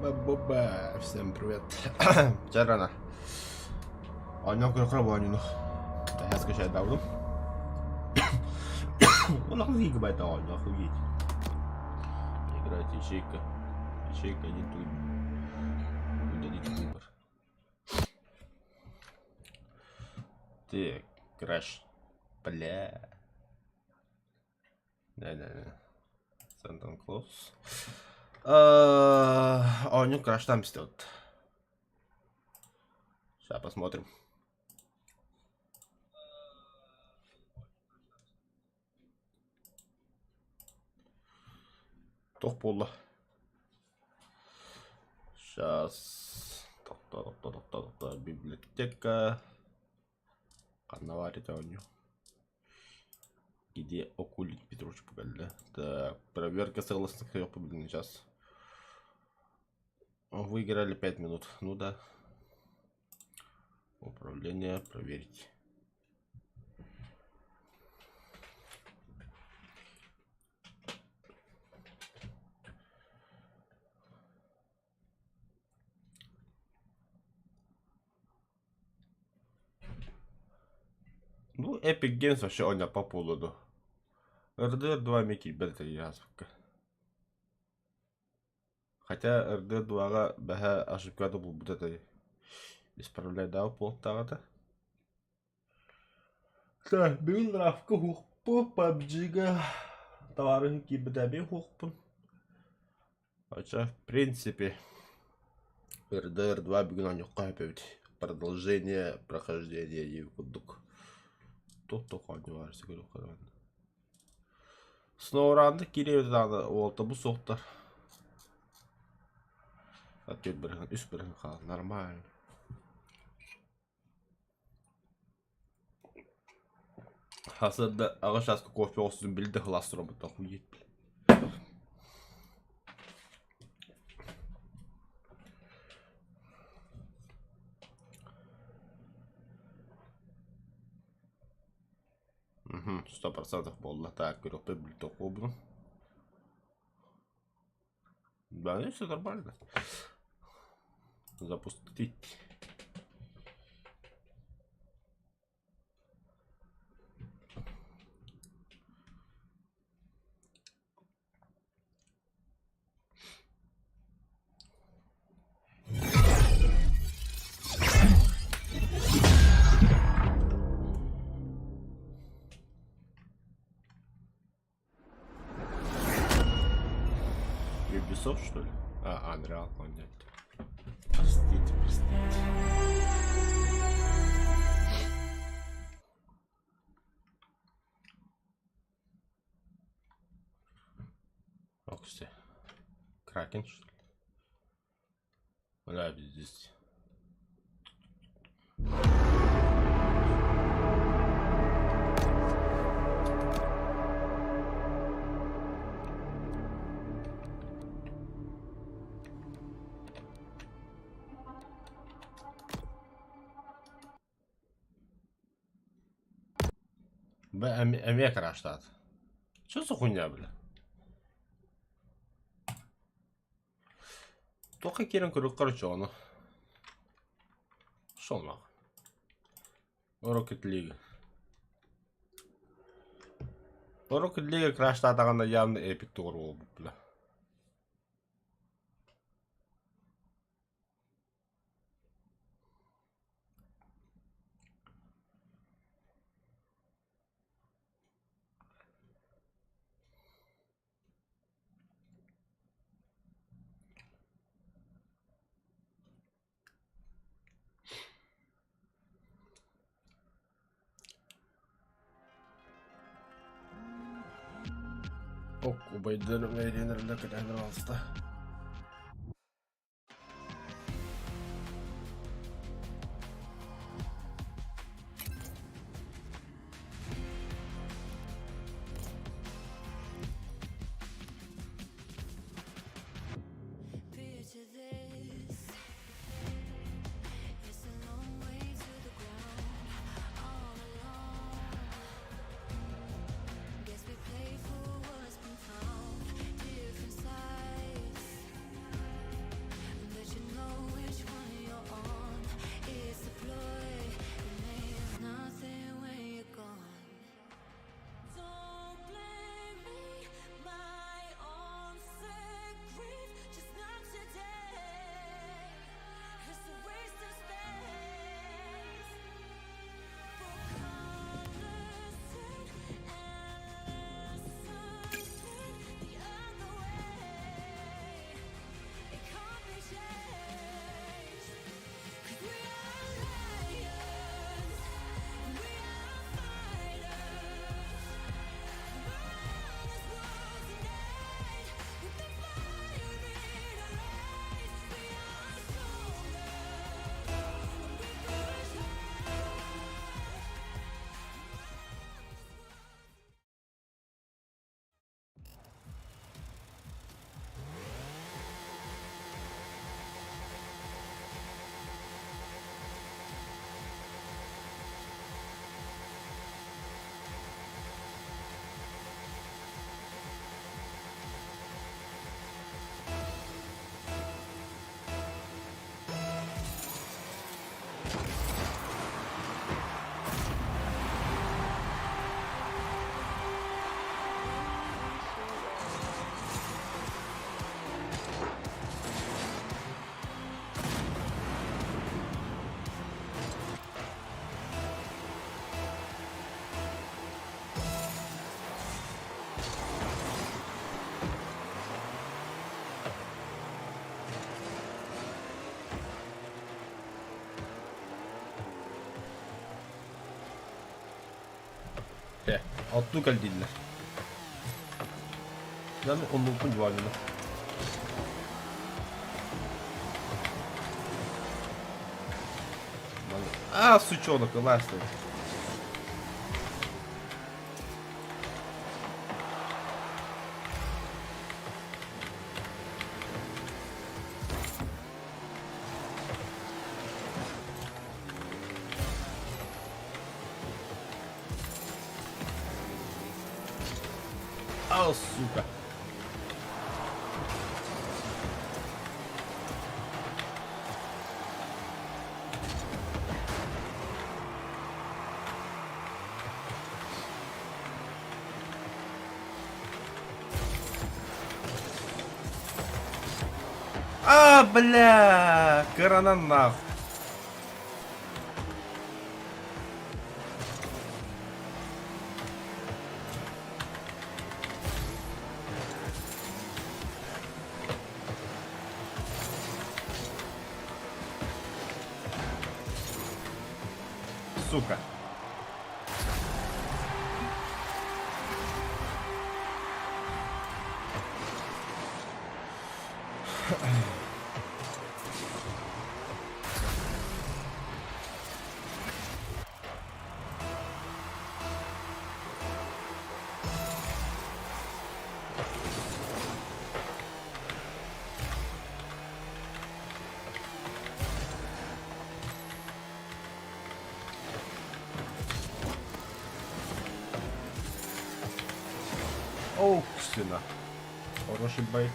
Ба-ба-ба. Всем привет. Чэ рано. Оонньоон көрөххө оонньууну. Я скачать давно. Он охуй гигабайт оонньуу, охуеть. Играть ячейка. Ячейка один тут. Удалить выбор. Так, краш. Бля. Да-да-да. Сантан Клаус. Оонньуу краштан вот. Сейчас посмотрим. Туох буолла? Сейчас. Тохтоо, тохтоо, тохтоо, тохтоо. Библиотека. Ханна баар ити оонньуу? Где Окулин Петрович кэллэ? Так, проверка согласных блин, сейчас. Выиграли 5 минут. Ну да. Управление проверить. Ну, Epic Games вообще оня по поводу. RDR 2 Микки бэрт ааспыкка. Хотя RDR 2-га бэһэ ошибката булбут этэй. Исправляйдаабыт буолуохтаах этэ. Так, бүгүн Рафка уһуохпут, PUBG-га табаарыһым киирбитэ эбии уһуохпун. Хотя, в принципе, RDR 2 бүгүн оонньуохха сөп эбит. Продолжение прохождения диэбит курдук. Туох-туох оонньуу баар көрүөххэ даҕаны. Сноуранды киириэбит даҕаны уолтабыт суохтар. Түөрт бырыһын, үс бырыһын хаалла, нормально. Хасыарда аҕыс чааска кофе оҕустум били да сылаас турабыт охуеть бля. Мгм, 100% буолла. Так, көрүөхпүт билтохуобун. Да, ну все нормально. Запустить. Ubisoft, что ли? А, Unreal, понятно. Простите, простите. Окси. Кракен, что ли? Бля, здесь. Б эмиэ краштаат. Что за хуйня, бля? Туохха киирэн көрүөххэ эрэ ону. Шел нахуй. Rocket League. Rocket League краштаатаҕына явно эпик тугур буолбут бля. Ок, убайдарым эйиэнэринэ кэтэһэн аҕыста. Те, оттуу кэл дииллэр. Дьэ, оннукпун дьуонньуна. А, сучонок, ылаастый. А, сука. А, бля, кыранан нах. Сука. Оу, сына. Хороший байк.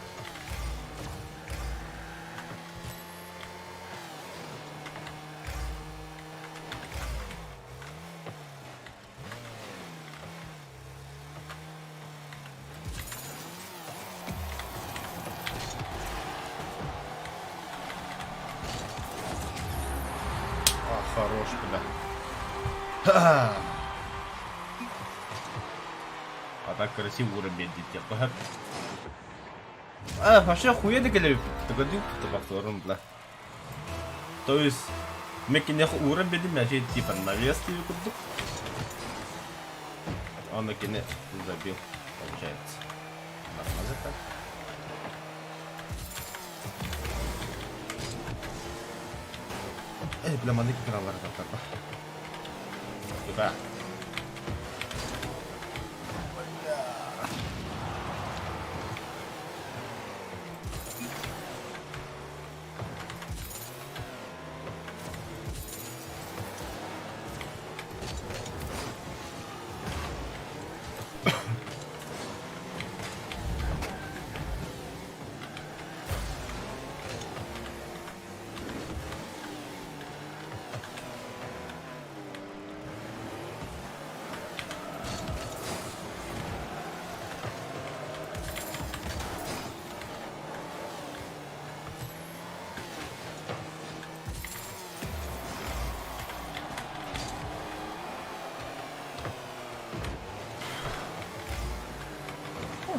А, хорош, бля. А так красиво уровень дитя. А, вообще хуя да кэлэр эбиппит, бля. То есть, мен киниэхэ ууран биэрдим, вообще типа навес диэби курдук. Он кини забил, получается. Нормально так. Эй, бля, маннык игралар тартарба. Туда.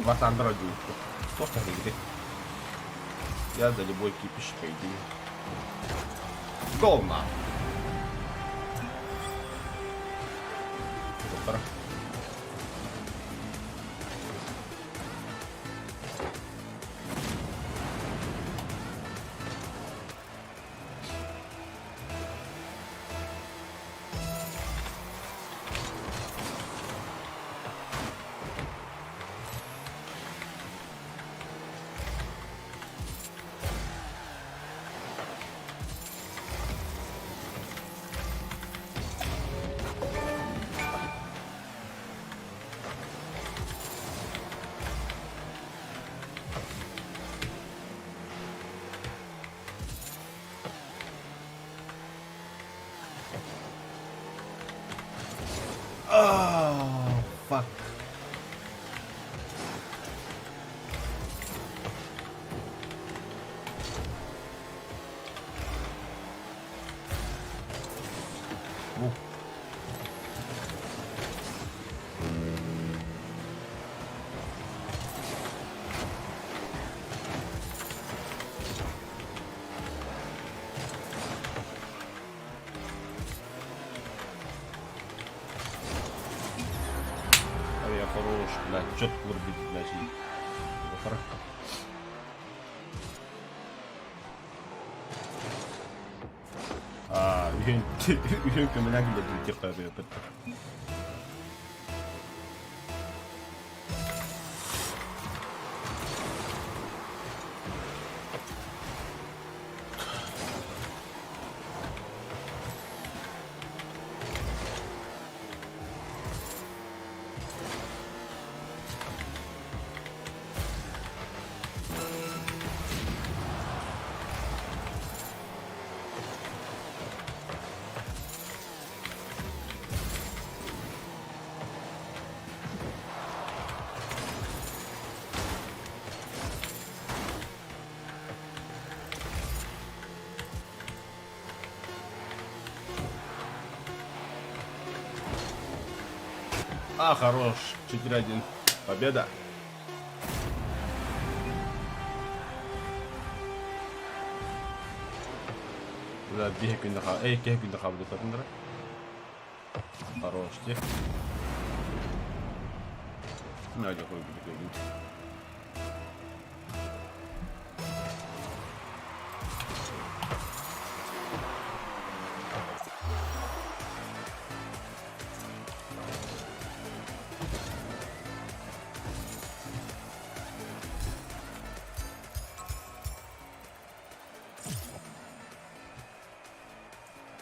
Ватандра дюйку. Просто игры. Я за любой кипиш, по идее. Гол на. Доктор. Oh, fuck. Ух. Хорош, блядь, четко вырубить, блядь. Аа, үһүн үһүн көмөлөөн киллэрдим тиэххэ А, хорош. 4-1. Победа. Бля, биһи күндэ ха, эй, киһи күндэ хабыдытатындыра. Хорош, ти. Надя хуй будет.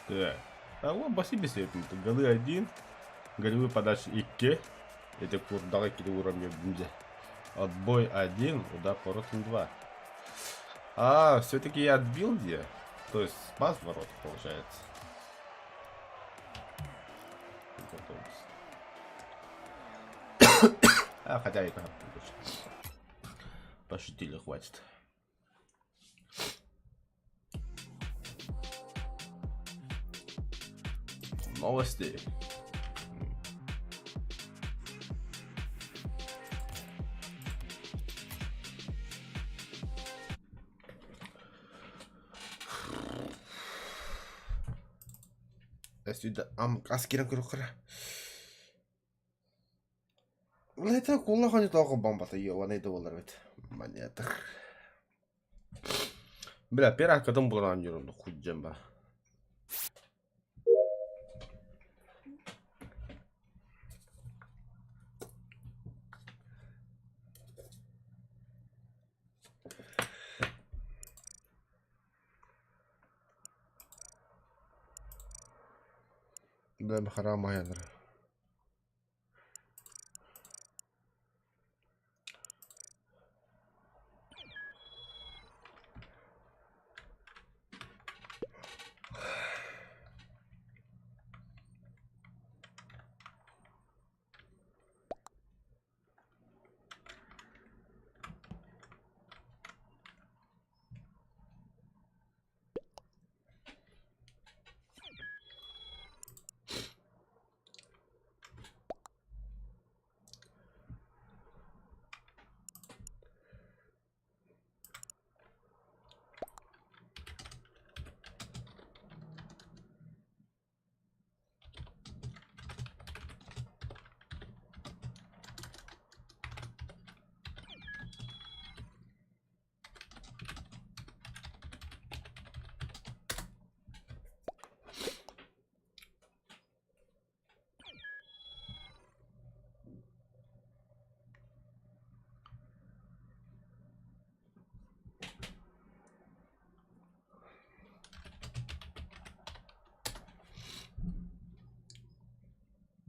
Так. А вот баси себе. Голы один, голевые подачи икки. Это курдага кири уровня бинде. Отбой один, удар по воротам 2. А, все-таки я отбил где? То есть спас ворот, получается. А, хотя и так пошутили, хватит. Новости. Ас киирэн көрүөххэ. Это кулла тоҕо бомбата ебаный да буолар эбит. Монета. Бля, первый кадым булан жүрүм хуйдьан ба. Бля, харам аяныр.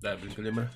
Да, блин, клеммер.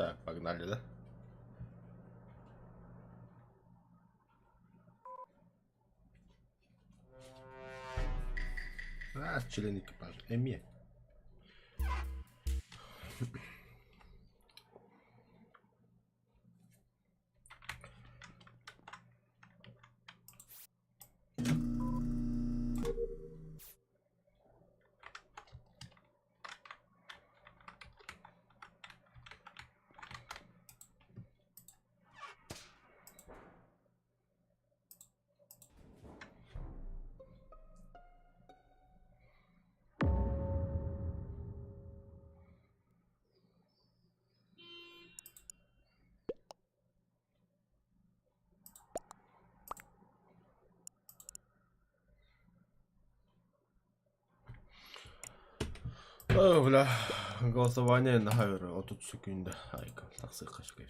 Так, погнали, да? Араас член экипажа эмиэ. Оо, бля, голосование наһаа өр 30 секунда айка тахсыахха үчүгэй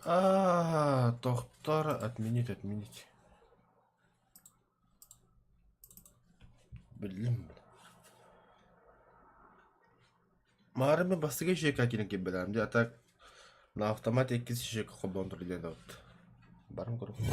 Аа, тохтор отменить, отменить. Биллим. Маарым бастакы ишиэкка киирэн киирбэтэҕим дии, а так на автомат иккис ишиэкка холбоон турар диэн эбит. Барым курдук.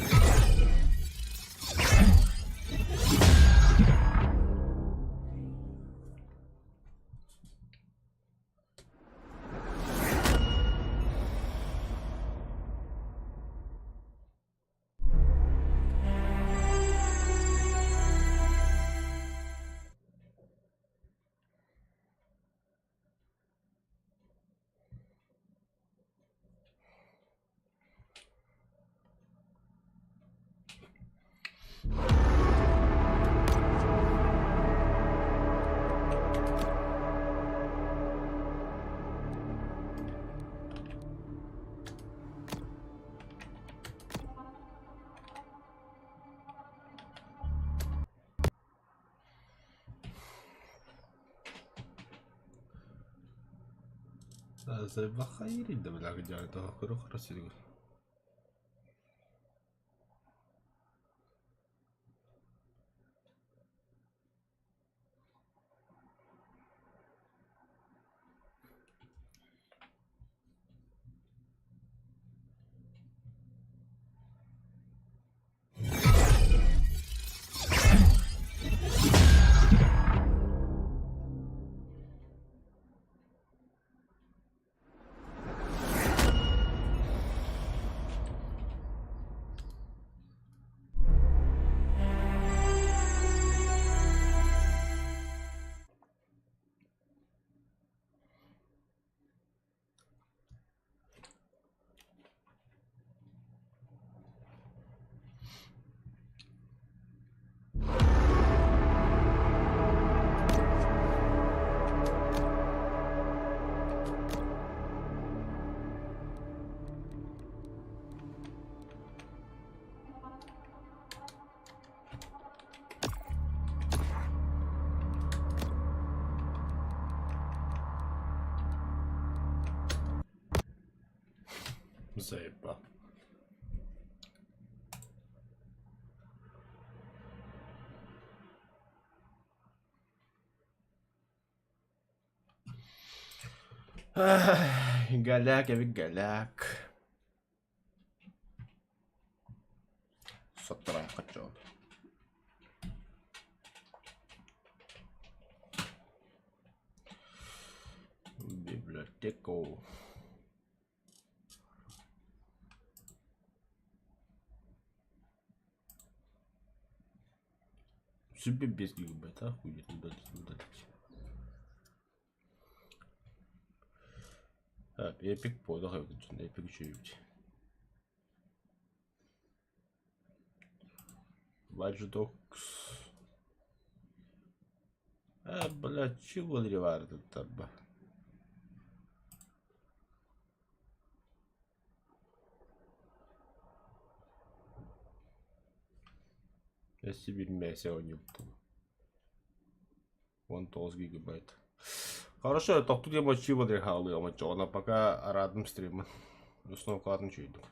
Заебал. Голяк эбит голяк. Сотторон хочу. Библиотеку. Себе без гигабайт, охуеть, удалить, удалить. Эпик буолуох эбит, эпик үчүгэй Watch Dogs. А, блядь, чего тарба. Өссө билмээсэ оонньуубутум. 19 гигабайт. Хорошо, тохтуу диэн боччуу хаалыаҕым оччоҕуна пока араадым стриммын. Установкалаатын үчүгэйдик.